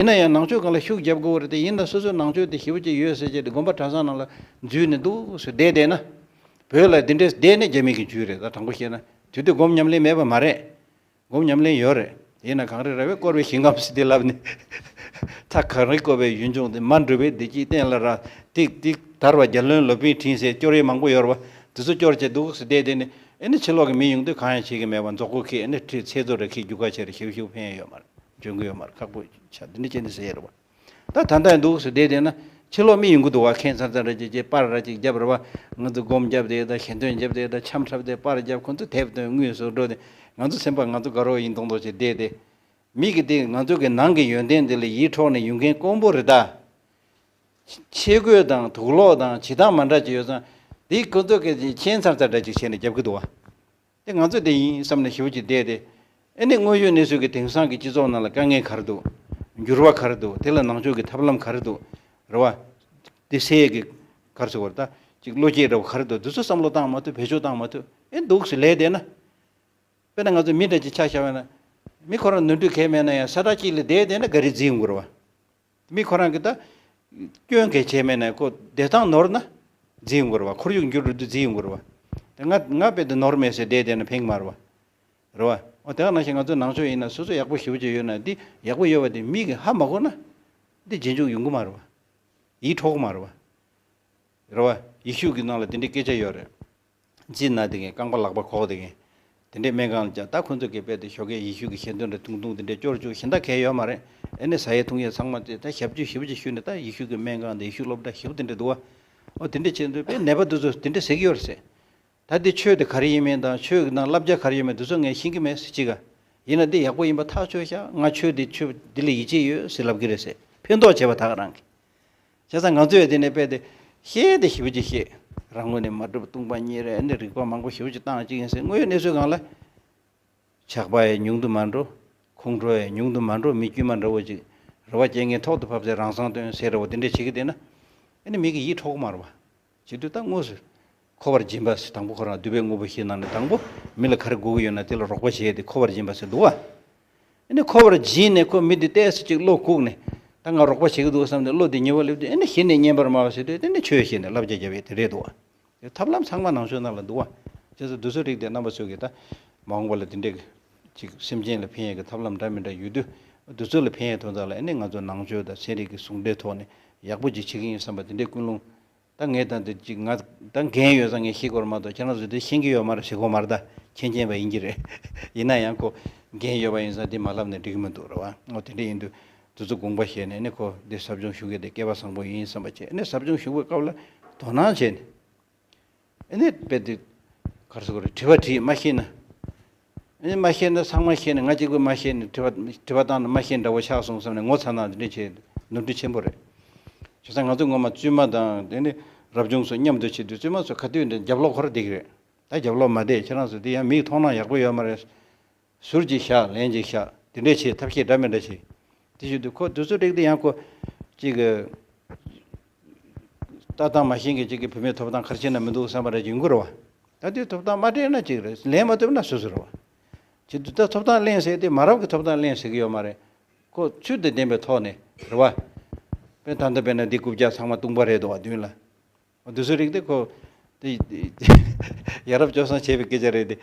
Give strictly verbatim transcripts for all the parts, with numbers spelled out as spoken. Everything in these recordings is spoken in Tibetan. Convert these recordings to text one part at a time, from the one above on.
ཡིན་ན་ཡང་ནང་ཆོས་སྒང་ལ་ཤུགས་རྒྱབ་དགོས་རེད་དེ། ཡིན་ན་སོ་སོའི་ནང་ཆོས་དེ་ཞེ་པོ་ཅིག་ཡོད་ཟེར་བྱས་དེ་དགོན་པ་གྲྭ་ཚང་ནང་ལ་འཛུལ་ནས་འདུག་སེ་བསྡད་བསྡད་ན། བོད་ལ་འདི་འདྲས་བསྡད་ནས་རྒྱ་མི་གིས་འཇུས་རེད། ད་དྲང་པོ་བཤད་ན་དུས་དུས་སྒོམ་ཉམས་ལེན་མེད་པ་མ་རེད། སྒོམ་ཉམས་ལེན་ཡོད་རེད། ཡིན་ན་གངས་རི་ར་བས་བསྐོར་བའི་ཞིང་ཁམས་ཟེར་དེ་ལབ་ནས། མཐའ་གངས་རིས་བསྐོར་བའི་ཡུལ་ལྗོངས་དེ། མ་འགྲོ་བའི་བདེ་སྐྱིད་གཏན་ལ་རག་དེ་དེ་དར་བ་རྒྱལ་བློན་སློབ་དཔོན་དྲིན་ཟེར་སྐྱོར་ཡས་མང་པོ་ཡོད་རེད་བ། དེ་ཚོ་སྐྱོར་བྱས་འདུག་སེ་བསྡད་དེ་ནི། ཨེ་ནི་ཕྱི་ལོགས་ཀྱི་མི་ཡོང་དུས་གང་ཡང་བྱེད་ཀྱི་མེད་པ། རྫོགས་སྐུ་ཁེལ། ཨེ་ནི་ཁྲི་ཚེ་རྫོགས་རེ་ཁེལ། རྒྱུ་ག་ཆེ་རེ་ཞེ་པོ་ཞེ་པོ་ཕན་ཡས་ཡོད་མ་རེད། འཇོན་གི་ཡོད་མ་རེད། ཁག་པོ་ཆགས། འདི་འདྲ་བྱས་ནས་ཟེར་ཡས་རེད་བ། ད་ད་ལྟ་འདུག་སེ་བསྡད་བསྡད་ན། ཕྱི་ལོགས་མི་ཡོང་གི་འདུག་བ། ཁྱད་མཚར་མཚར་འདྲ་ཅིག་ཅིག་པར་ར་ཅིག་བརྒྱབ་རེད་བ། ང་ཚོ་སྒོམ་བརྒྱབ་བསྡད་ད། ཞལ་འདོན་བརྒྱབ་བསྡད་ད། འཆམ་འཁྲབ་བསྡད། པར་བརྒྱབ། ཁོ་ཚོ་དེབ་འདོན། དངུལ་བཟོ་འགྲོ་དེ། ང་ཚོ་སེམས་པ་ང་ཚོ་དགའ་རོགས་ཡིན་མདོག་མདོག་བྱས་བསྡད་དེ། མི་གིས་དེ་ང་ཚོ་གི་ནང་གི་ཡོན་ཏན་དེ་ལ་ཡིད་འཕྲོག་ནས་ཡོང་མཁན་དཀོན་པོ་རེད་ད། ཆས་གོས་དང་དུག་ལོག་དང་བྱེད་སྟངས་མ་འདྲ་ཅིག་ཡོད་ཙང་། དེ་ཁོ་ཚོ་གིས་ཁྱད་མཚར་མཚར་འདྲ་ཅིག་བྱས་ནས་རྒྱབ་གི་འདུག་བ། དེ་ང་ཚོས་དེ་ཡིན་བསམ་ནས་ཞེ་པོ་ཅིག་བསྡད་དེ། ཨེ་ནི་དངོས་ཡོད་གནས་ཚུལ་གྱི་དེང་སང་གི་སྤྱི་ཚོགས་ནང་ལ་དཀའ་ངལ་ག་རེ་འདུག་འགྱུར་བ་ག་རེ་འདུག་དེ་ལ་ནང་ཆོས་ཀྱི་ཐབས་ལམ་ག་རེ་འདུག་རེད་བ། དེ་སེལ་ཡས་ཀྱི་ག་རེ་ཟེར་དགོས་རེད། ད་ཅིག་བློ་སྐྱེད་འདྲ་བོ་ག་རེ་འདུག་དེ་ཚོ་བསམ་བློ་བཏང་མ་ཐུབ། བེད་སྤྱོད་བཏང་མ་ཐུབ། ཨེ་འདུག་སེ་ལས་བསྡད་ན། དཔེར་ན་ང་ཚོ་མི་འདྲ་ཅིག་ཆ་བཞག་པ་ན། མི་ཁོ་རང་ནོར་འཁྲུལ་གང་ཡང་མེད་ན་ཡང་ས་ཁྲ་གཅིག་ལ་བསྡད་བསྡད་ན་ག་རེ་བརྫིས་ཡོང་གི་རེད་བ། མི་ཁོ་རང་གིས་ད་སྐྱོན་གང་ཡང་བྱས་མེད་ན། ཁོ་བདེ་ཐང་ནོར་ན་བརྫིས་ཡོང་གི་རེད་བ། ཁོར་ཡུག་འགྱུར་འགྲོ་དུས་བརྫིས་ཡོང་གི་རེད་བ། དེ་ང་ང་དཔེ་དེ་ནོར་མེད་ཟེར་བསྡད་བསྡད་ན་ཕན་གི་མ་རེད་བ། རེད་བ། འོ་དེ་ག་ནང་བཞིན་ང་ཚོ་ནང་ཆོས་ཡིན་ན་སོ་སོ་ཡག་པོ་ཞེ་པོ་ཅིག་ཡོད་ན། འདི་ཡག་པོ་ཡོད་པ་དེ་མི་གིས་ཧ་མ་གོ་ན། འདི་རྗེས་འཇུག་ཡོང་གི་མ་རེད་བ། ཡིད་འཕྲོག་གི་མ་རེད་བ། རེད་བ། ཡེ་ཤུ་གི་ནང་ལ་དེ་འདྲའི་སྐད་ཆ་ཡོད་རེད། རྩིས་ན་དེ་གིན། རྐང་པ་ལག་པ་གོག་དེ་གིན། དེ་འདྲའི་སྨན་ཁང་ལ་བཅར། ད་ཁོ་ཚོ་གིས་དཔེ་དེ་ཞོགས་ཀས་ཡེ་ཤུ་གི་ཞལ་འདོན་འདྲ་ཐུང་ཐུང་དེ་འདྲའི་སྐྱོར་བཅུག་གཞན་དག་གང་ཡང་ཡོད་མ་རེད། ཨེ་ནས་ཟ་ཡས་འཐུང་ཡས་ཚང་མ་དེ་ད་ཞབས་ཕྱི་ཞེ་པོ་ཅིག་ཞུས་ནས། ད་ཡེ་ཤུ་གི་སྨན་ཁང་དང་ཡེ་ཤུ་སློབ་གྲྭ་ཞེ་པོ་དེ་འདྲ་འདུག་བ། འོ་དེ་འདྲ་བྱས་དུས་དཔེ་ནད་པ་དེ་ཚོ་དེ་འདྲ་ཟེར་གྱི་ཡོད་རེད་ཟེར། ད་འདི་ཆོས་དེ་ག་རེ་ཡིན་མིན་དང་། ཆོས་ཀྱི་ནང་བསླབ་བྱ་ག་རེ་ཡོད་མེད་དེ་ཚོ་ངས་ཤེས་ཀྱི་མེད་ཟེར། གཅིག་ག་ཡིན་ན་འདི་ཡག་པོ་ཡིན་པ་ཐག་ཆོད་ཤག་ང་ཆོས་འདི་ཆོས་འདི་ལ་ཡིད་ཆེས་ཡོད་ཟེར་ལབ་ཀྱི་རེད་ཟེར། ཕན་ཐོགས་བྱས་པ་ད་ག་རང་གིས། བྱས་ཙང་ང་ཚོས་དེ་ནས་དཔེ་དེ་བཤད་དེ་ཞེ་པོ་ཅིག་བཤད། རང་ངོས་ནས་མ་གྲུབ་སྟོང་པ་ཉིད་རེད། ཨ་ནི་རིགས་པ་མང་པོ་ཞེ་པོ་ཅིག་བཏང་གཅིག་ཡིན་ཟེར། དངོས་ཡོད་གནས་ཚུལ་སྒང་ལ་ཇག་པ་ཡང་ཉུང་དུ་མ་འགྲོ། ཁོང་ཁྲོ་ཡང་ཉུང་དུ་མ་འགྲོ། མི་དཀྱུས་མ་འདྲ་བོ་ཅིག་རེ་བ་བྱེད་མཁན་ཐོག་ཏུ་ཕབ་ཟེར། རང་སང་སྟོན་ཟེར་འདྲ་བོ་དེ་འདྲས་བྱེད་ཀྱི་བསྡད་ན། ཨ་ནི་མི་གི་ཡིད་འཕྲོག་གི་མ་རེད་བ། བྱེད་དུས་ད་དངོས་སུ་མཁོ་བར་སྦྱིན་པ་ཟེར། དང་པོ་ཁོ་རང་འདུས་པའི་དངོས་པོ་བཞི་ནང་ནས་དང་པོ་མི་ལ་ག་རེ་དགོས་ཀྱི་ཡོད་ན་དེ་ལ་རོགས་པ་བྱེད་དེ་མཁོ་བར་སྦྱིན་པ་ཟེར་འདུག་བ། ཨ་ནི་མཁོ་བར་སྦྱིན་ནས་ཁོ་མི་དེ་ཏོག་ཙམ་ཅིག་བློ་བཀུག་ནས། ད་ང་རོགས་པ་བྱེད་ཀྱི་འདུག་བསམ་ནས་བློ་དེ་ཉེ་བར་སླེབས་དུས། ཨ་ནི་གཞི་ནས་སྙན་པར་སྨྲ་བ་ཟེར་དུས་དེ་ནི་ཆོས་བཤད་ནས་བསླབ་བྱ་རྒྱབ་ཡས་དེ་རེད་འདུག་བ། དེ་ཐབས་ལམ་ཚང་མ་ནང་ཆོས་ནང་ལ་འདུག་བ། བྱས་ཙང་དེ་ཚོ་རིགས་དེ་རྣམ་པ་ཚོས་ཀྱིས་ད་མ་འོངས་པ་ལ་དེ་འདྲས་ཅིག་སེམས་ཅན་ལ་ཕན་ཡས་ཀྱི་ཐབས་ལམ་འདྲ་མི་འདྲ་ཡོད་དུས། དེ་ཚོ་ལ་ཕན་ཡས་དོན་དག་ལ་ཨ་ནི་ང་ཚོ་ནང་ཆོས་དང་ཚན་རིག་གི་ཟུང་འབྲེལ་ཐོག་ནས་ཡག་པོ་ཅིག་བྱེད་ཀྱི་ཡིན་བསམ་པ་དེ་འདྲའི་ཀུན་སློང་། ད་ངས་ད་འདི་ཅིག་ང་ད་འགན་ཡོད་ཙང་ངས་ཤེས་དགོས་རེད་མ་གཏོགས། ཁྱེད་རང་ཚོས་འདི་ཤེས་ཀྱི་ཡོད་མ་རེད་ཟེར་དགོས་མ་རེད། ད་མཁྱེན་མཁྱེན་པ་ཡིན་གྱི་རེད། ཡིན་ན་ཡང་ཁོ་འགན་ཡོད་པ་ཡིན་ཙང་འདི་མ་ལབ་ནས་འགྲིག་གི་མི་འདུག་རེད་བ། འོ་དེ་འདྲ་ཡིན་དུས་དེ་ཚོ་དགོངས་པ་བཞེས་ནས། ཨ་ནི་ཁོ་འདི་ཟབ་སྦྱོང་ཞུ་མཁན་དེ་སྐལ་བ་བཟང་པོ་ཡིན་བསམ་པ་བྱས། ཨ་ནི་ཟབ་སྦྱོང་ཞུ་བའི་སྐབས་ལ་དོ་སྣང་བྱས་ནས། ཨ་ནི་དཔེ་དེ་ག་རེ་ཟེར་དགོས་རེད། དྲི་བ་དྲིས་མ་ཤེས་ན། ཨ་ནི་མ་ཤེས་ན་ཚང་མ་ཤེས་ནས། ང་གཅིག་པུ་མ་ཤེས་ནས་དྲི་བ་དྲི་བ་བཏང་ན་མ་ཤེས་འདྲ་བོ་ཆགས་སོང་བསམ་ནས་ངོ་ཚ་ན་འདི་འདྲ་བྱས་ནོར་འཁྲུལ་ཆེན་པོ་རེད། བྱས་ཙང་ང་ཚོ་སྔོན་མ་བཙུན་མ་དང་དེ་ནི་རབ་བྱུང་ཚོ་མཉམ་དུ་བྱེད་དུས། བཙུན་མ་ཚོ་ག་དུས་འདྲ་རྒྱབ་ལོགས་ཁོ་རང་བསྡད་ཀྱི་རེད། ད་རྒྱབ་ལོགས་མ་བསྡད། ཁྱེད་རང་ཚོ་འདི་ཡང་མིག་མཐོང་སྣང་ཡག་པོ་ཡོད་མ་རེད། ཟུར་གཅིག་བཞག་ལན་གཅིག་བཞག་དེ་འདྲས་བྱེད། ཐབས་ཤེས་འདྲ་མི་འདྲ་བྱེད། དེ་བྱེད་དུས་ཁོ་དེ་ཚོ་རིགས་དེ་ཡང་ཁོ་གཅིག་གི་ལྟ་སྟངས་མ་ཤེས་མཁན་གཅིག་གིས་བུད་མེད་ཐོབ་ཐང་ཁ་ཕྱེ་ན་མི་འདུག་བསམ་པ་རེ་ཡོང་གི་རེད་བ། ད་དེ་ཐོབ་ཐང་མ་སྤྲད་ན་གཅིག་རེད། ལན་མ་ཐོབ་ན་སོ་སོ་རེད་བ། བྱེད་དུས་ད་ཐོབ་ཐང་ལེན་ཟེར་དེ་མ་རབས་ཀྱི་ཐོབ་ཐང་ལེན་ཟེར་གྱི་ཡོད་མ་རེད། ཁོ་ཚུལ་དང་ལྡན་པའི་ཐོག་ནས་རེད་བ། དཔེ་ད་ལྟ་དཔེར་ན་འདི་རྐུབ་བཀྱག་ཚང་མ་བཏུང་པ་རེད་འདུག་བ་མདུན་ལ། འོ་དེ་ཚོའི་རིགས་དེ་ཁོ་དེ་ཡ་རབས་སྤྱོད་བཟང་བྱས་པའི་སྐད་ཆ་རེད་དེ།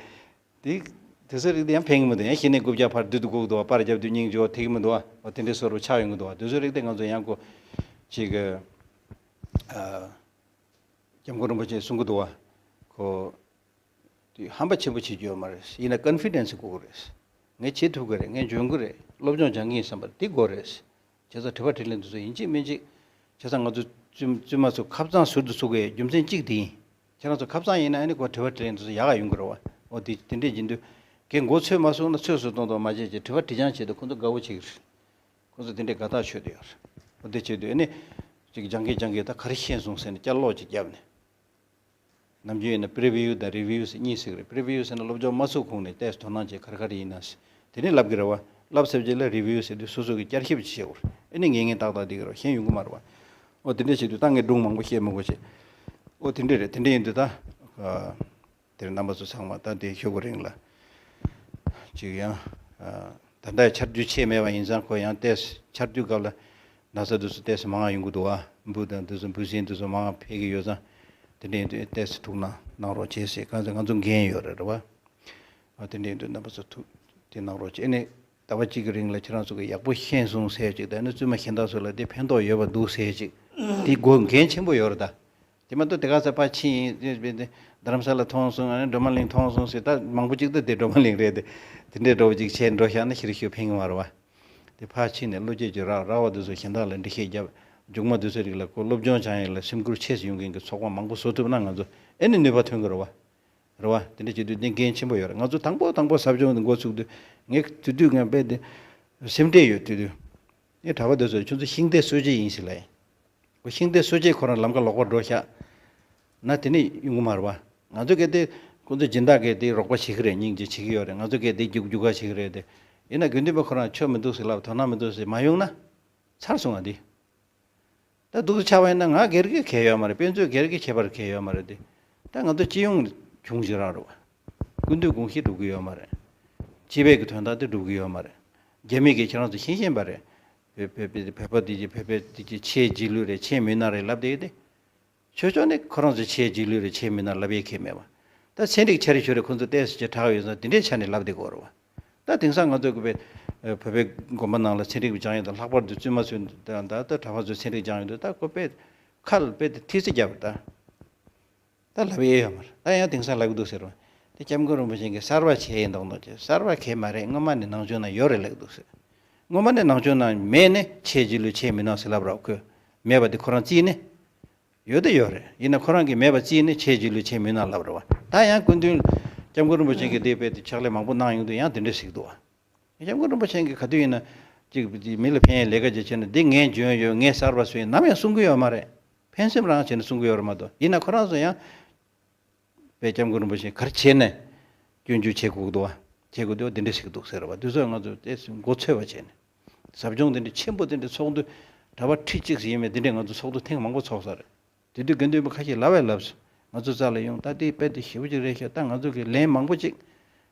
དེ་དེ་ཚོའི་རིགས་དེ་ཡང་ཕན་གྱི་མི་འདུག་ཡང་གཞི་ནས་རྐུབ་བཀྱག་ཕར་བསྡུ་དུ་བཀུག་འདུག་བ། པར་རྒྱབ་དུས་སྙིང་རྗེ་བོ་ཐེག་གི་མི་འདུག་བ། འོ་དེ་འདྲའི་བཟོ་འདྲ་ཆགས་ཡོང་གི་འདུག་བ། དེ་ཚོའི་རིགས་དེ་ང་ཚོ་ཡང་ཁོ་ཅིག་གི་ཨ་སྐྱབས་མགོན་རིན་པོ་ཆེས་གསུང་གི་འདུག་བ། ཁོ་དེ་ཧམ་པ་ཆེན་པོ་བྱེད་རྒྱུ་ཡོད་མ་རེད། ཡིན་ན་ཀོན་ཕི་ཌེན་སི་དགོས་ཀྱི་རེད། ངས་བྱེད་ཐུབ་ཀྱི་རེད། ངས་འཇོན་གྱི་རེད། སློབ་སྦྱོང་སྦྱང་གི་ཡིན་བསམ་པ་དེ་དགོས་རེད། བྱས་ཙང་དྲི་བ་དྲིས་ལན་དེ་ཚོ་ཡིན་གཅིག་མིན་གཅིག་བྱས་ཙང་ང་ཚོ་བཙུན་བཙུན་མ་ཚོ་ཁབ་གཙང་ཟུར་དུ་བཙུགས་པའི་རྒྱུ་མཚན་གཅིག་དེ་ཡིན། ཁྱེད་རང་ཚོ་ཁབ་གཙང་ཡིན་ན་ཨ་ནི་ཁོ་དྲི་བ་དྲིས་ལན་དེ་ཚོ་ཡག་ག་ཡོང་གི་རེད་བ། འོ་དེ་དེ་འདྲས་ཡིན་དུས་གལ་མགོ་ཚོས་མ་སོང་ན་ཚོས་སུ་གཏོང་གཏོང་མ་བྱེད་ཅེས་དྲི་བ་དྲི་རྐྱང་བྱེད་དུས་ཁོ་ཚོ་དགའ་བོ་བྱེད་ཀྱི་རེད། ཁོ་ཚོ་དེ་འདྲས་དགའ་ཐག་ཆོད་དུ་ཡོད་རེད། འོ་དེ་བྱེད་དུས་ཨ་ནི་ཅིག་སྦྱང་གི་སྦྱང་གི་ད་ག་རེ་ཤེས་སོང་ཟེར་ནས་བསྐྱར་ཀློག་ཅིག་བརྒྱབ་ནས། ནམ་རྒྱུན་ཡིན་ན་པི་རི་བིའུ་དང་རི་བིའུ་ཟེར་གཉིས་ཟེར་གི་རེད། པི་རི་བིའུ་ཟེར་ན་སློབ་སྦྱོང་མ་ཚུགས་གོང་ནས་ཏོག་ཙམ་དོ་སྣང་བྱས་ག་རེ་ག་རེ་ཡིན་ན་ཟེར། དེ་ནས་ལབ་ཀྱི་རེད་བ། ལབ་ཚར་རྗེས་ལ་རི་བིའུ་ཟེར་དུས་སོ་སོ་གིས་བསྐྱར་ཞིབ་ཅིག་བྱེད་དགོས་རེད། ཨ་ནི་ངེས་ངེས་ཏག་ཏག་འགྲིག་གི་རེད། གཞན་ཡོང་གི་མ་རེད་བ། ཨོ་དེ་འདྲ་བྱེད་དུས་ད་ངས་སྒྲུང་མང་པོ་བཤད་མི་དགོས་བྱས། ཨོ་དེ་འདྲ་རེད། དེ་འདྲ་ཡིན་དུས་ད། ཨ། དེར་རྣམ་པ་ཚོ་ཚང་མ་ད་དེ་ཞོགས་པ་རིང་ལ་ཅིག་ཡང་ཨ་ ད་ལྟ་ཆར་རྒྱུན་ཆད་མེད་པ་ཡིན་ཙང་ཁོ་ཡང་ཏོག་ཙམ་ཆར་དུས་སྐབས་ལ་ན་ཚ་དེ་ཚོ་ཏོག་ཙམ་མང་བ་ཡོང་གི་འདུག་བ། འབུ་དང་དེ་ཚོ་འབུ་སྲིན་དེ་ཚོ་མང་བ་འཕེལ་གྱི་ཡོད་ཙང་དེ་འདྲ་ཡིན་དུས་ཏོག་ཙམ་ཐུགས་སྣང་གནང་རོགས་བྱེད་ཟེར། གང་ཟེར་ང་ཚོ་འགན་ཡོད་རེད་རེད་བ། ཨ་དེ་འདྲ་ཡིན་དུས་རྣམ་པ་ཚོ་ཐུགས་དེ་གནང་རོགས་བྱེད། ཨ་ནི་ཟླ་བ་གཅིག་གི་རིང་ལ་ཁྱེད་རང་ཚོ་གི་ཡག་པོ་ཤེས་སོང་ཟེར་ཅིག་དང་ཨ་ནི་བཙུན་མ་གཞན་དག་ཚོ་ལ་དེ་ཕན་ཐོགས་ཡོད་པ་འདུག་ཟེར་ཅིག་དེ་དགོས་འགན་ཆེན་པོ་ཡོད་རེད་ད། དེ་མ་གཏོགས་དེ་ག་ས་ཕར་ཕྱིན་ཡིན་རྡ་རམ་ས་ལ་མཐོང་སོང་ཨ་ནི་སྒྲོལ་མ་གླིང་མཐོང་སོང་ཟེར་ད་མང་པོ་ཅིག་ད་དེ་སྒྲོལ་མ་གླིང་རེད་དེ། དེ་འདྲའི་འགྲོ་བ་ཅིག་བྱས་འགྲོ་ཤག་ན་ཤི་རི་ཤི་ཕན་གི་མ་རེད་བ། དེ་ཕར་ཕྱིན་ནས་བློ་སྐྱེད་ཀྱི་རག་རག་བ་དེ་ཚོ་གཞན་དག་ལ་འགྲེལ་བཤད་རྒྱབ། མཇུག་མ་དེ་ཚོ་རིགས་ལ་ཁོ་སློབ་སྦྱོང་སྦྱང་ཡས་ལ་སེམས་ཁུར་ཆེ་ཙམ་ཡོང་མཁན་གྱི་ཚོགས་པ་མང་པོ་བཟོ་ཐུབ་ན་ང་ཚོ་ཨེ་ནི་ནུས་པ་ཐོན་གི་རེད་བ། རེད་བ། དེ་འདྲ་བྱེད་དུས་འདི་འགན་ཆེན་པོ་ཡོད་རེད། ང་ཚོ་དང་པོ་དང་པོ་ཟབ་སྦྱོང་འདི་འགོ་ཚུགས་དུས་ངས་དེ་དུས་ངས་དཔེ་འདི་སེམས་ཁྲལ་ཡོད་དེ་དུས། ངས་གྲྭ་པ་དེ་ཚོ་ཁྱོད་ཚོ་ཤིང་རྟའི་གསོ་བྱེད་ཡིན་ཟེར་ལབ་ཡིན། ཁོ་ཤིང་རྟའི་གསོ་བྱེད་ཁོ་རང་ལམ་ཁ་ལོག་པར་འགྲོ་ཤག་ན་དེ་ནི་ཡོང་གི་མ་རེད་བ། ང་ཚོ་གལ་ཏེ་ཁོ་ཚོ་སྦྱིན་བདག་གིས་དེ་རོགས་པ་བྱེད་ཀྱི་རེད། སྙིང་རྗེ་བྱེད་ཀྱི་ཡོད་རེད། ང་ཚོ་གལ་ཏེ་རྒྱུག་རྒྱུག་ག་བྱེད་ཀྱི་རེད་དེ། ཡིན་ན་དགེ་འདུན་པ་ཁོ་རང་ཆོ་མི་འདུག་ཟེར་ལབ་དོ་སྣང་མི་འདུག་ཟེར་མ་ཡོང་ན། ཚར་སོང་ང་འདི། ད་སྡུག་ཆགས་པ་ཡིན་ན་ང་སྒེར་གྱི་གལ་ཡོད་མ་རེད། དཔེ་མཛོད་སྒེར་གྱི་ཁྱད་པར་གལ་ཡོད་མ་རེད་དེ། ད་ང་ཚོ་སྤྱི་ཡོངས་བྱུང་ཞིག་རག་རུ། ཀུན་འདུས་དགོངས་གཞི་འགྲུབ་ཀྱི་ཡོད་མ་རེད། སྤྱི་པའི་གི་དོན་དག་དེ་འགྲུབ་ཀྱི་ཡོད་མ་རེད། རྒྱ་མི་གིས་ཁྱེད་རང་ཚོ་ཤེས་བཞིན་པ་རེད། བོད་བོད་བོད་བོད་པ་དེ་གྱི་བོད་པའི་དེ་གྱི་ཆེས་རྗེས་ལུས་རེད། ཆེས་མི་སྣ་རེད་ལབ་བསྡད་ཡོད་དེ། ཆོས་ཕྱོགས་ནི་ཁོ་རང་ཚོའི་ཆེས་རྗེས་ལུས་རེད། ཆེས་མི་སྣ་ལབ་ཡས་ཁེལ་མེད་པ། ད་ཚན་རིག་འཆར་གཞི་རེད། ཁོ་ཚོ་ཏོག་ཙམ་ཅིག་དྲག་ཡོད་ཙང་དེ་འདྲའི་ཆ་ནས་ལབ་བསྡད་ཀྱི་ཡོད་རེད་བ། ད་དེང་སང་ང་ཚོ་གི་བོད་བོད་པའི་དགོན་པ་ནང་ལ་ཚན་རིག་སྦྱང་ཡས་དང་ལྷག་པར་དུ་བཙུན་མ་ཚོས་ད་ད་ད་གྲྭ་པ་ཚོས་ཚན་རིག་སྦྱང་ཡས་དུས་ད་ཁོ་དཔེ་ཁ་ལ་དཔེ་དེ་ཐིག་ཚིག་རྒྱབ་ད། ད་ལབ་ཡས་ཡོད་མ་རེད། ད་ཡང་དེང་སང་ལབ་ཀྱི་འདུག་ཟེར་བ། དེ་སྐྱབས་མགོན་རིན་པོ་ཆེ་གིས་གསར་པ་བྱས་ཡིན་མདོག་མདོག་བྱས། གསར་པ་གལ་མ་རེད། སྔོན་མ་ནས་ནང་ཆོས་ནང་ཡོད་རེད་ལབ་ཀྱི་འདུག་ཟེར། སྔོན་མ་ནས་ནང་ཆོས་ནང་མེད་ནས་ཆེས་རྗེས་ལུས་ཆེས་མི་སྣ་ཟེར་ལབ་རོགས། ཁོས་མེད་པ་དེ་ཁོ་རང་བརྩིས་ནས། ཡོད་དེ་ཡོད་རེད། ཡིན་ན་ཁོ་རང་གིས་མེད་པ་བརྩིས་ནས་ཆེས་རྗེས་ལུས་ཆེས་མི་སྣ་ལབ་རེད་བ། ད་ཡང་སྐུ་མདུན་སྐྱབས་མགོན་རིན་པོ་ཆེ་གིས་དེ་དཔེ་དེ་ཕྱག་ལས་མང་པོ་གནང་ཡོང་དུས་ཡང་དེ་འདྲ་ཞིག་འདུག་བ། སྐྱབས་མགོན་རིན་པོ་ཆེ་གིས་ག་དུས་ཡིན་ན་ཅིག་མི་ལ་ཕན་ཡས་ལས་ཀ་ཅིག་བྱས་ན་འདི་ངས་འཇོན་ཡོད། ངས་གསར་པ་བཟོས་ཡིན་ནམ་ཡང་གསུང་གི་ཡོད་མ་རེད། ཕན་སེམས་རང་བྱས་ནས་གསུང་གི་ཡོད་རེད་མ་གཏོགས། ཡིན་ན་ཁོ་རང་ཚོ་ཡང་དཔེ་སྐྱབས་མགོན་རིན་པོ་ཆེ་ག་རེ་བྱས་ནས་སྐྱོན་བརྗོད་བྱེད་དགོས་འདུག་བ། བྱེད་དགོས་འདུག་བ། འདི་འདྲ་ཞིག་འདུག་ཟེར་བ། འདི་ཚོ་ང་ཚོ་ཏོག་ཙམ་མགོ་ཚོས་པ་བྱས་ནས། ཟབ་སྦྱོང་འདི་འདྲ་ཆེན་པོ་འདི་འདྲ་ཚོགས་འདུ་གྲྭ་པ་ཁྲི་གཅིག་ཙམ་ཡིན་མིན་འདི་འདྲ་ང་ཚོ་ཚོགས་འདུ་ཐེངས་མང་པོ་ཚོགས་ས་རེད། དེ་དུས་དགེ་འདུན་པ་ཁ་ཤས་ལབ་བས་ལབ་སོང་། ང་ཚོ་རྩ་ལ་ཡོང་ད་ལྟའི་དཔེ་དེ་ཞེ་པོ་ཅིག་རེད་ཤག་ད་ང་ཚོ་གི་ལན་མང་པོ་ཅིག་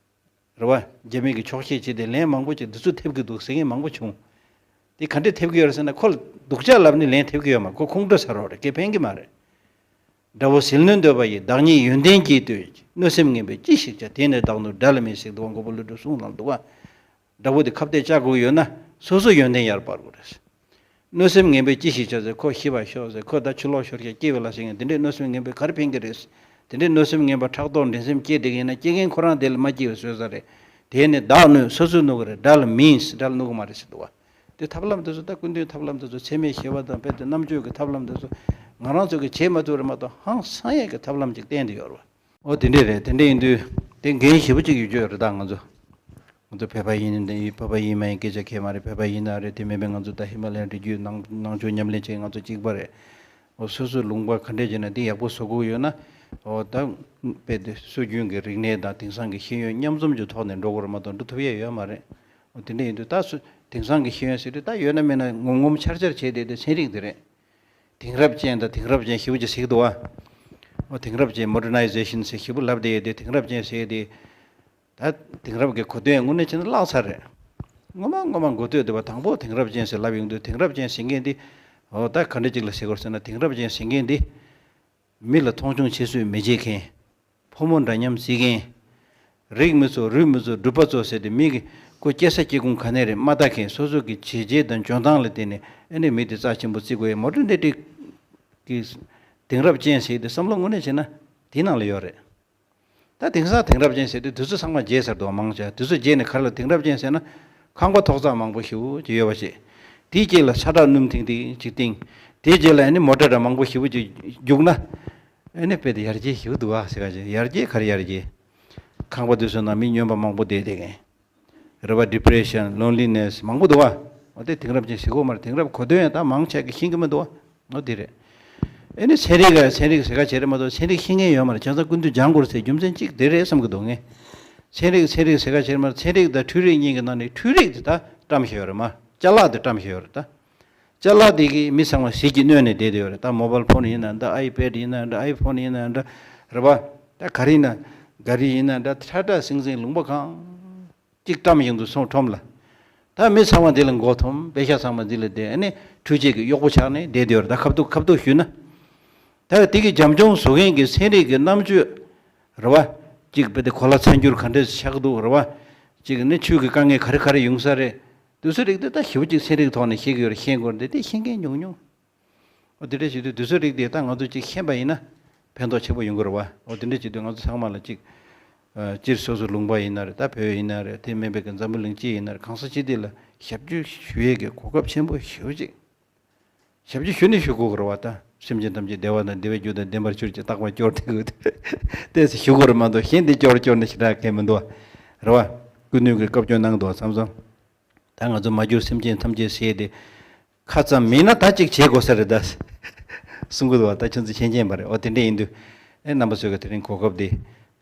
རེད་བ། རྒྱ་མི་གི་ཕྱོགས་ཞེན་བྱས་ཏེ་ལན་མང་པོ་ཅིག་འདི་ཚོ་ཐེབས་ཀྱི་འདུག་ཟེར་མཁན་མང་པོ་བྱུང་། དེ་ག་འདྲས་ཐེབས་ཀྱི་ཡོད་རེད་ཟེར་ན་ཁོ་ལ་སྡུག་ཅག་ལབ་ནས་ལན་ཐེབས་ཀྱི་ཡོད་མ་རེད། ཁོ་ཁུངས་འདྲ་ཟ་རོགས་རེད། སྐད་ཕན་གྱི་མ་རེད། དགྲ་བོ་ཟིལ་གནོན་འདོད་པ་ཡིས། བདག་ཉིད་ཡོན་ཏན་གྱིས་བསྟོད། གནོད་སེམས་ངན་པས་ཅི་ཞིག་བྱ། དེ་ནི་བདག་ནོར་དགྲ་ལ་མེད་ཟེར་འདུག་བ། མགོན་པོ་ཀླུ་སྒྲུབ་གསུངས་གནང་འདུག་བ། དགྲ་བོ་དེ་ཁ་གཏད་བཅག་དགོས་ཡོད་ན་སོ་སོ་ཡོན་ཏན་ཡར་སྤར་དགོས་རེད། གནོད་སེམས་ངན་པས་ཅི་ཞིག་བྱ་ཟེར། ཁོ་ཤི་བར་ཤོག་ཟེར། ཁོ་ད་ཕྱི་ལོགས་ཤོར་ཤག་སྐྱེ་བའི་ལ་ཟེར་མཁན་དེ་འདྲས་གནོད་སེམས་ངན་པས་ག་རེ་ཕན་གྱི་རེད། དེ་འདྲས་གནོད་སེམས་ངན་པ་ཕྲག་དོག་འགྲན་སེམས་སྐྱེས་བསྡད་མཁན་ཡིན་ན་སྐྱེ་མཁན་ཁོ་རང་དེ་ལ་མ་སྐྱེ་བའི་བཟོས་ས་རེད། དེ་ནི་བདག་གནོད་སོ་སོས་གནོད་ཀྱི་རེད། དགྲ་ལ་མིན་དགྲ་ལ་གནོད་ཀྱི་མ་རེད་ཟེར་འདུག་བ། དེ་ཐབས་ལམ་དེ་ཚོ་ད་སྐུ་མདུན་ཐབས་ལམ་དེ་ཚོ་འཚེ་མེད་ཞི་བ་དང་དཔེ་དེ་རྣམ་དཔྱོད་ཀྱི་ཐབས་ལམ་དེ་ཚོ་ང་རང་ཚོ་གིས་བྱེད་མ་ཐུབ་རེད་མ་གཏོགས་ཧང་སང་ཡས་ཀྱི་ཐབས་ལམ་ཅིག་བསྟན་དེ་ཡོད་རེད་བ། ཨོ་དེ་འདྲས་རེད། དེ་འདྲས་ཡིན་དུས་དེ་འགན་ཞེ་པོ་ཅིག་ཡོད་རྒྱུ་རེད། ད་ང་ཚོ་ང་ཚོ་བོད་པ་ཡིན་ནའི་བོད་པ་ཡིན་མ་ཡིན་སྐད་ཆ་གང་ཡང་མ་རེད། བོད་པ་ཡིན་ན་རེད། དེ་མིན་པའི་ང་ཚོ་ད་ཧི་མ་ལ་ཡའི་རི་རྒྱུད་ནང་ནང་ཆོས་ཉམས་ལེན་བྱེད་ང་ཚོ་གཅིག་པ་རེད། ཨོ་སོ་སོའི་ལུང་པ་ག་འདྲས་བྱས་ན་དེ་ཡག་པོ་བཟོ་དགོས་ཡོད་ན། ཨོ་ད་དཔེ་དེ་སྲོལ་རྒྱུན་གྱི་རིག་གནས་དང་དེང་སང་གི་ཤེས་ཡོན་མཉམ་འཛོམས་ཀྱི་ཐོག་ནས་འགྲོ་དགོས་རེད་མ་གཏོགས་འགྲོ་ཐུབ་ཡས་ཡོད་མ་རེད། ཨོ་དེ་འདྲས་ཡིན་དུས་ད་སུ་དེང་སང་གི་ཤེས་ཡོན་ཟེར་དུས་ད་ཡོད་ན་མེད་ན་ངོམ་ངོམ་འཆར་འཆར་བྱས་བསྡད་དེ་ཚན་རིག་དེ་རེད། དེང་རབས་ཅན་དང་དེང་རབས་ཅན་ཞེ་པོ་ཅིག་ཟེར་གྱི་འདུག་བ། ཨོ་དེང་རབས་ཅན་མོ་ཌར་ནའི་ཛེ་ཤན་ཟེར་ཞེ་པོ་ལབ་བསྡད་དེ། དེང་རབས་ཅན་ཟེར་དེ། ད་དེང་རབས་ཀྱི་གོ་དོན་དངོས་གནས་བྱས་ན་བརླག་ཚར་རེད། ངོ་མ་ངོ་མ་མགོ་ཐོད་དེ་བ་དང་པོ་དེང་རབས་ཅན་ཟེར་ལབ་ཡོང་དུས་དེང་རབས་ཅན་ཟེར་མཁན་དེ། ཨོ་ད་ག་འདྲ་ཅིག་ལ་ཟེར་དགོས་ཟེར་ན། དེང་རབས་ཅན་ཟེར་མཁན་དེ་མི་ལ་མཐོང་ཆུང་ཆེ་བཟོས་མི་བྱེད་མཁན། ཕོ་མོ་འདྲ་མཉམ་བརྩི་མཁན། རིགས་མི་གཙོ་རུས་མི་གཙོ་སྒྲུབ་པ་གཙོ་ཟེར་ཏེ་མི་གི་ཁོ་སྐྱེ་ས་སྐྱེ་ཁུངས་ག་ནས་རེད་མ་ལྟ་མཁན། སོ་སོ་གི་བྱས་རྗེས་དང་འཇོན་ཐང་ལ་བརྟེན་ནས་ཨ་ནི་མི་དེ་རྩ་ཆེན་པོ་བརྩི་དགོས་ཡ། མོ་ཌར་ནི་ཊི་གི་དེང་རབས་ཅན་ཟེར་དེ་བསམ་བློ་དངོས་གནས་བྱས་ན་དེའི་ནང་ལ་ཡོད་རེད། ད་དེང་སང་དེང་རབས་ཅན་ཟེར་དུས་དེ་ཚོ་ཚང་མ་བརྗེད་ཚར་འདུག་མང་ཆེ་བ། དེ་ཚོ་བརྗེད་ནས་ག་རེ་ལ་དེང་རབས་ཅན་ཟེར་ན། ཁང་པ་ཐོག་བརྩེགས་མང་པོ་ཞེ་པོ་ཅིག་ཡོད་པ་ཞིག་དེའི་རྗེས་ལ་ཤ་ཁྲག་སྣུམ་ཐིང་ཐིང་ཅིག་བཏིང་། དེའི་རྗེས་ལ་ཨ་ནི་མོ་ཊ་འདྲ་མང་པོ་ཞེ་པོ་ཅིག་རྒྱུགས་ན། ཨ་ནི་དཔེ་དེ་ཡར་རྒྱས་ཞེ་པོ་འདུག་ཨ་ཟེར་ག་ཅིག་ཡར་རྒྱས་ག་རེ་ཡར་རྒྱས། ཁང་པ་དེ་ཚོའི་ནང་མི་སྨྱོན་པ་མང་པོ་བསྡད་བསྡད་མཁན། རེད་བ། ཌི་པི་རེ་ཤན། ལོན་ལི་ནེ་སི་མང་པོ་འདུག་བ། འོ་དེ་དེང་རབས་ཅན་ཟེར་གྱི་ཡོད་མ་རེད། དེང་རབས་གོ་དོན་ཡང་ད་མང་ཆེ་གིས་ཤེས་ཀྱི་མི་འདུག་བ། འོ་དེ་རེད། ཨེ་ནི་ཚན་རིག་ག་ཚན་རིག་ཟེར་ག་བྱེད་རེད་མ་གཏོགས་ཚན་རིག་ཤེས་མཁན་ཡོད་མ་རེད། བྱས་ཙང་སྐུ་མདུན་སྦྱང་དགོས་ཟེར་རྒྱུ་མཚན་གཅིག་དེ་རེད་བསམ་གྱི་འདུག་ངས། ཚན་རིག་ཚན་རིག་ཟེར་ག་བྱེད་རེད་མ་རེད། ཚན་རིག་དང་འཕྲུལ་རིག་གཉིས་ཀྱི་ནང་ནས་འཕྲུལ་རིག་དེ་ད་བཀྲམ་བཞག་ཡོད་རེད་མ། ཅ་ལག་དེ་བཀྲམ་བཞག་ཡོད་རེད་ད། ཅ་ལག་དེ་གིས་མི་ཚང་མ་ཟིལ་གྱིས་གནོན་ནས་བསྡད་བསྡད་ཡོད་རེད། ད་མོ་བལ་ཕོན་ཡིན་ན་འདྲ། ཨའི་པེ་ཌི་ཡིན་ན་འདྲ། ཨའི་ཕོན་ཡིན་ན་འདྲ། རེད་པ། ད་ག་རེ་ཡིན་ན། ག་རི་ཡིན་ན་འདྲ། ཁྲ་ཁྲ་སིང་སིང་ལུང་པ་གང་ཅིག་བཀྲམ་བཞག་འདུག་སོང་ཁྲོམ་ལ། ད་མི་ཚང་མ་འདི་ལ་མགོ་འཐོམས། དཔེ་ཤག་ཚང་མ་འདི་ལ་བསྡད། ཨ་ནི་འཕྲུལ་ཆས་ཀྱི་གཡོག་པོ་ཆགས་ནས་བསྡད་བསྡད་ཡོད་རེད། ད་ཁ་ཐུག་ཁ་ཐུག་ཞུས་ན། ད་དེ་གི་བྱམས་སྐྱོང་བཟོ་མཁན་གྱི་ཚན་རིག་གི་རྣམ་དཔྱོད་རེད་བ། གཅིག་དཔེ་དེ་གོ་ལ་ཚ་འགྱུར་ག་འདྲས་ཆགས་འདུག་རེད་བ། གཅིག་ནི་ཆུ་གི་དཀའ་ངལ་ག་རེ་ག་རེ་ཡོང་ས་རེད། དེ་ཚོ་རིགས་དེ་ད་ཞེ་པོ་ཅིག་ཚན་རིག་ཐོག་ནས་ཤེས་ཀྱི་ཡོད་རེད། ཤེས་དགོས་རེད། དེ་ཤེས་མཁན་ཉུང་ཉུང་། ཨོ་དེ་འདྲ་བྱེད་དུས་དེ་ཚོ་རིགས་དེ་ད་ང་ཚོ་ཅིག་ཤེས་པ་ཡིན་ན་ཕན་ཐོགས་ཆེན་པོ་ཡོང་གི་རེད་བ། ཨོ་དེ་འདྲ་བྱེད་དུས་ང་ཚོ་ཚང་མ་ལ་ཅིག་ཨ་སྤྱིར་སོ་སོ་ལུང་པ་ཡིན་ན་རེད། ད་བོད་ཡིན་ན་རེད། དེ་མིན་པའི་གི་འཛམ་བུ་གླིང་སྤྱི་ཡིན་ན་རེད། གང་ས་ཅི་དེ་ལ་ཞབས་ཕྱི་ཞུ་ཡས་ཀྱི་གོ་སྐབས་ཆེན་པོ་ཞེ་པོ་ཅིག་ཞབས་ཕྱི་ཞུ་ནི་ཞུ་དགོས་ཀྱི་རེད་བ། ད་སེམས་ཅན་ཐམས་ཅད་བདེ་བ་དང་བདེ་བའི་རྒྱུ་དང་ལྡན་པར་གྱུར་ཅིག་རྟག་པར་སྐྱོར་ཏེ་དགོས་ཏེ་ཞུ་དགོས་རེད་མ་གཏོགས། གཞན་དེ་སྐྱོར་སྐྱོར་ནི་ཞེ་དྲག་གལ་མི་འདུག་བ། རེད་བ། སྐུ་ནུས་ཀྱི་བཀའ་བཀྱོན་གནང་འདུག་བསམ་སོང་། ད་ང་ཚོ་མ་གྱུར་སེམས་ཅན་ཐམས་ཅད་ཟེར་ཏེ། ཁ་ཙམ་མིན་ན་ད་ཅིག་བྱེད་དགོས་ས་རེད་ད། གསུང་གི་འདུག་བ། ད་ཁྱོད་ཚོ་མཁྱེན་མཁྱེན་པ་རེད། འོ་དེ་འདྲ་ཡིན་དུས། ཨེ་རྣམ་པ་ཚོས་ཀྱི་དེ་རིང་གོ་སྐབས་འདི་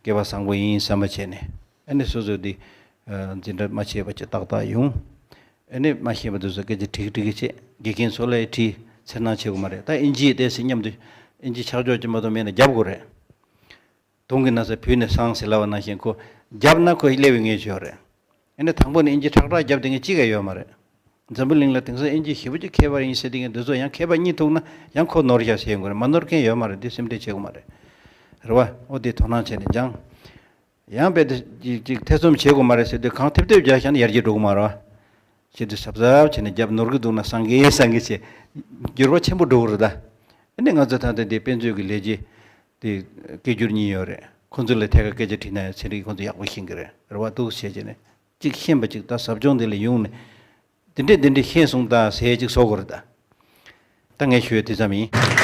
སྐལ་བ་བཟང་པོ་ཡིན་བསམ་པ་བྱས་ནས། ཨ་ནི་སོ་སོ་འདི་འཛིན་གྲྭ་མ་ཆད་པ་ཅིག་ཏག་ཏག་ཡོང་། ཨ་ནི་མ་ཤེས་པ་དེ་ཚོ་སྐད་ཆ་དྲིས་དྲིས་ཀྱི་བྱེད། དགེ་རྒན་ཚོ་ལ་ཡང་དྲིས། འཚེར་སྣང་བྱེད་དགོས་མ་རེད། ད་ཨིན་ཇིའི་ཏོག་ཙམ་མཉམ་དུ་ཨིན་ཇི་ཆག་ཆོག་ཅིག་མ་གཏོགས་མེད་ན་རྒྱབ་དགོས་རེད། དུང་གི་ན་ཚ་བུད་ནས་སངས་ཟེར་ལབ་པ་ནང་བཞིན་ཁོ་རྒྱབ་ན་ཁོ་སླེབས་པའི་ངེས་ཤོས་རེད། ཨ་ནི་དང་པོ་ནས་ཨིན་ཇི་ཁྲག་ཁྲག་རྒྱབ་བསྡད་མཁན་གཅིག་ཀྱང་ཡོད་མ་རེད། འཛམ་བུ་གླིང་ལ་དེང་སང་ཨིན་ཇི་ཞེ་པོ་ཅིག་མཁས་པ་ཡིན་ཟེར་བསྡད་མཁན་དེ་ཚོ་ཡང་མཁས་པ་གཉིས་ཐུག་ན་ཡང་ཁོ་ནོར་བཞག་ཟེར་དགོས་རེད། མ་ནོར་མཁན་ཡོད་མ་རེད། འདི་སེམས་ཁྲལ་བྱེད་དགོས་མ་རེད། རེད་བ། ཨོ་དེ་དོ་སྣང་བྱས་ནས་སྦྱང་། ཡང་རྦད་དེ་ཅིག་ཅིག་ཐེ་ཚོམ་བྱེད་དགོས་མ་རེད་ཟེར་དུས་གང་ཐེབས་ཐེབས་རྒྱག་བཞག་ན་ཡར་རྒྱས་འགྲོ་གི་མ་རེད་བ། བྱེད་དུས་གཟབ་གཟབ་བྱས་ནས་རྒྱབ། ནོར་གི་འདུག་ན་སངས་རྒྱས་སངས་རྒྱས་བྱས། འགྱུར་བ་ཆེན་པོ་འགྲོ་གི་རེད་ད། ཨ་ནི་ང་ཚོ་ད་ལྟ་འདི་དཔེ་མཛོད་ཀྱི་ལས་བྱེད་དེ་སྐད་སྒྱུར་གཉིས་ཡོད་རེད། ཁོང་ཚོ་ལ་ཐད་ཀར་སྐད་ཆ་དྲིས་ན་ཡང་ཚན་རིག་ཁོང་ཚོ་ཡག་པོ་ཤེས་ཀྱི་རེད། རེད་བ། འདུག་བྱས་བྱས་ནས་ཅིག་ཤེས་པ་ཅིག་ད་ཟབ་སྦྱོང་འདི་ལ་ཡོང་ནས་འདི་འདྲས་འདི་འདྲས་ཤེས་སོང་ད་ཟེར་ཅིག་བཟོ་དགོས་རེད་ད། ད་ངས་ཞུ་ཡ་དེ་ཙམ་ཡིན།